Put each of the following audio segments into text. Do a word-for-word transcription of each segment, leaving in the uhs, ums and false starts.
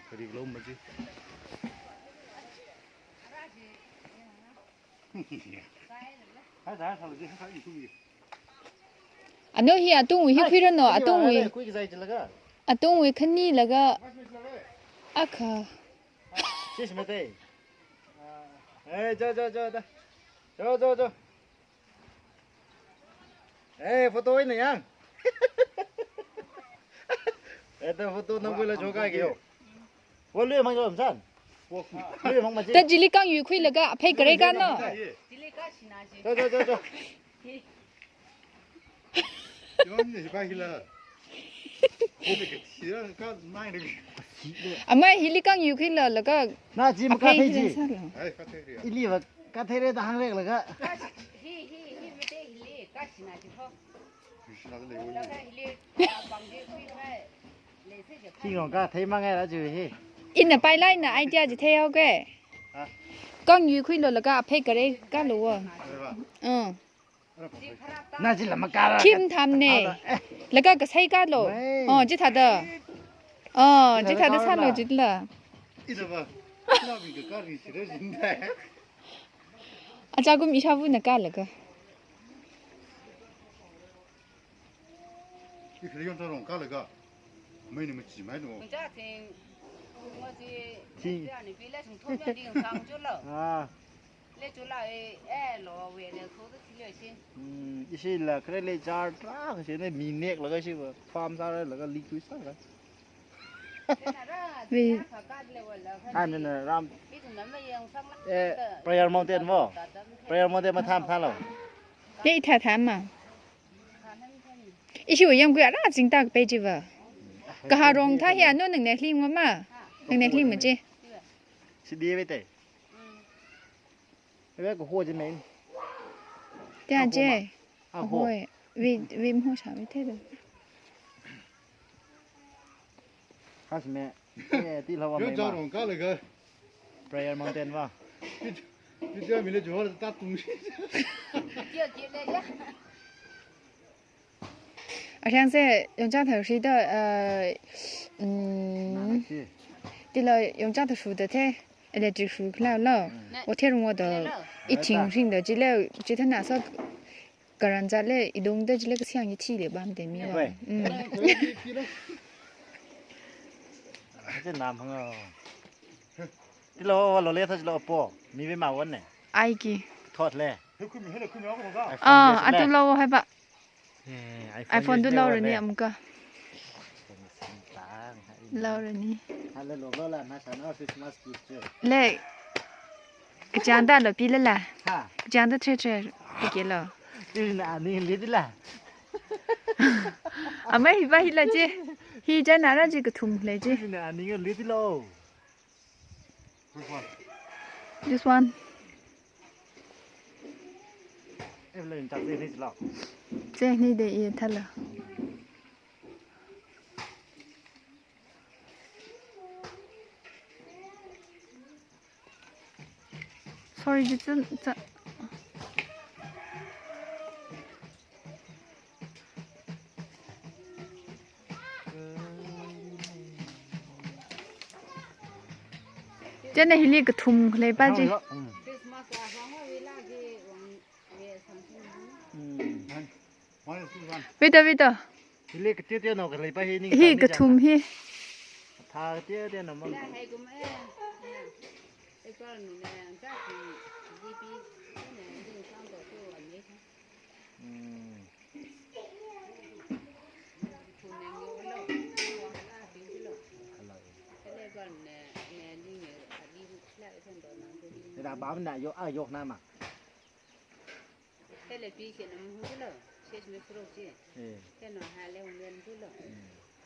Kari kilo maji. Ano hi atungwui hi khuirano, atungwui. Atungwui khani laga. Akha. Sis mate. Eh, jo, jo, jo, da. Jo, jo, jo. Eh, photo ina yang. Eh, da photo nang buila jo ka kyo. Wa lui mang jo san. Lui mang ma ji. Ta jili kang yu khuilaga, phei kare ka no. Jo, jo, jo, jo. Amei hili kang yu khuila laga. Na ji ma ka aphei thei ji. Hila sāla. Ili va ka thei re da hāng rek laga. Hi, hi, hi, mate hili, ka sina ji ho. Hi rong ka thei mang ai la ju hi. Ina pai lai na idea ji thei hao ke. Kang yu khuilo laga aphei kare ka lo wa. Uh. Na ji lama kara. Khim tham ne. Laga kasai ka lo. Oh, ji thada. Oh, ji thada sa lo ji la. Ina ba. Na bi ka kari si re jin da. Acha kum isha bu na ka laga. Ikhri yon tarong ka laga. Mai ni machi mai no. Ti. Ah. Hmm, ishi la kare le jar tra, ishi ne mi nek laga ishi farm sāra laga li kui sāra. Wi. Anana ram. Eh, Prayer Mountain mo. Prayer Mountain ma tham thalo. Te tha tham ma. Ishi wa yam kui ara jing tak pe ji wa. Kaharong tha ya no nang ne hling wa ma. Nang ne hling ma ji. Si di ve te. Ve ko ho ji men. Te a je. A ho. Hoi. Vi, vi mo sha vi te do. Has me. Eh, ti la wa me ma. Prayer Mountain wa. Ti, ti ja mi le jo ta tung. Kia kia le ya. Ahyang se yongcha thashi da, uh, mm, tila yongcha thashu da the, electric shu khala lo. Wa the rung wa da, i ting ring da, jile, jithana sa, karan ja le, idung da jile kasiang i thi le bam de mi wa. Mm. Tila wa lo le tha jilo po, mi ve ma wan ne. Ai ki. Thot le. Ah, atu lo hai ba. Eh, iPhone iPhone tu lei lorani ne. Amka. Lorani. Hala lo lo la, na sana Christmas gift je. Le. Kachang da lo pi la la. Ha. Kachang da tre tre. Pi ke lo. Pi na ani li di la. Amei hi ba hi la je. Hi ja na ra je kathum le je. Pi na ani li di lo. This one. Evelyn, chak de ni lo. Che ni de ye thala. Sorry, just, just. Chana hili kathum khalei pa ji. Vita, vita. Hili kathum hi.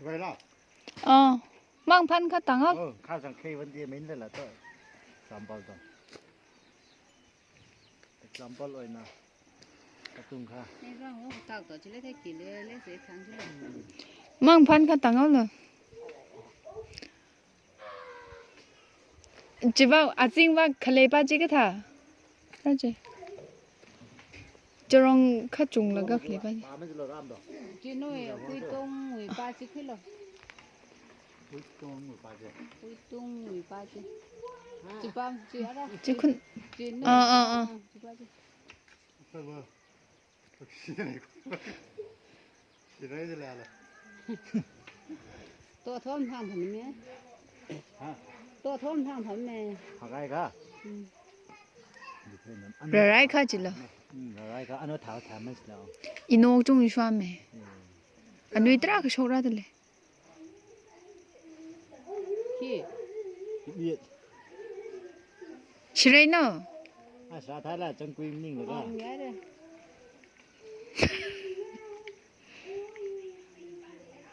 Vai la. Oh, mangphan kha tang o. Oh, kha jang khei van di main la la to. Example to. Example oina. Katung kha. Mangphan kha tang o lo. Chiva, azing va khalei pa chi katha. Kaje. Chorong kha chunglaga khalei pa chi. Chinoi, kui tongwui pa chi khilo. Uitung muipa chi. Uitung muipa chi. Chipam, chi ara. Chi khun. Chi no. Ah, ah, ah. Ah, chipa chi. Tothom hang tham me. Ha? Tothom hang tham me. Hakai ka? Hmm. Rarai ka chila. Hmm, rarai ka. Ano thao tham me sila. Ino chung shwa me. Hmm. Anui tarākha shokra dale. Hi. Hi. Shirei no? Asha thala changkui mning lo ka. Oh, yare.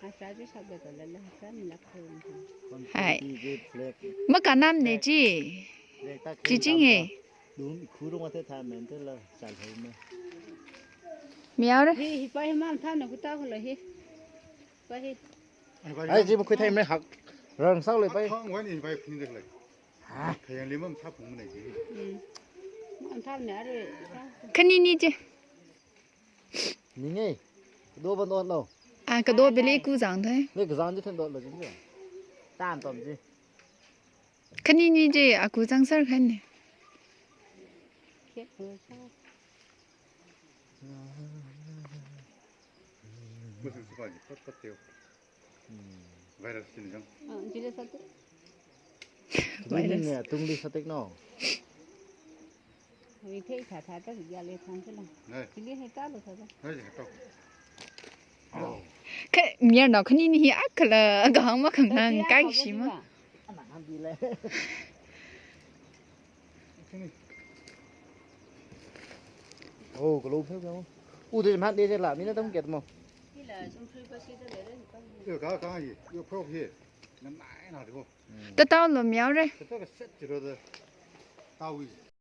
Asha ji sabda lala, asha ni lakho. Hai. Makanam ne ji. Flag ta jijing e. Dum khurung ate tha men te la sal hai me. Miau re. Hi, hi pa hi mam tha na kuta kholo hi. Pa hi. Ai, ji makhui thai me hak. Rang sao le pai. Thong wan in pai phun de le. Ha. Khayang lim mam tha phung ne ji. Hmm. Mam tha ne are. Khani ni je. Ni nge. Do ban dot lo. Ah, kado beli ku zang thai. Le ku zang ji then dot lo ji. Tan tom ji. Khani ni je, aku zang sar khan ne. Musu suka ji, pat pat teo. Virus chi ni jang. Ah, jile satu. Virus. Ni ne, tungli satek no. Wi thei tha tha ta ya le thang sila. Nai. Jile hai ta lo tha ta. Nai, ji to. Oh. Kha, mir no, khani ni hi akhala, aga hang ma khang nang, kai shi ma. Ana hang di le. Oh, kalo pheo pheo. U de man de la, mi na tam ket mo. Yo, ka, ka, ye, yo, pheo ye. Na, na, na, de ko. Ta tao lo miau re. Ta, ta, ka set, jiro de. Tao yi.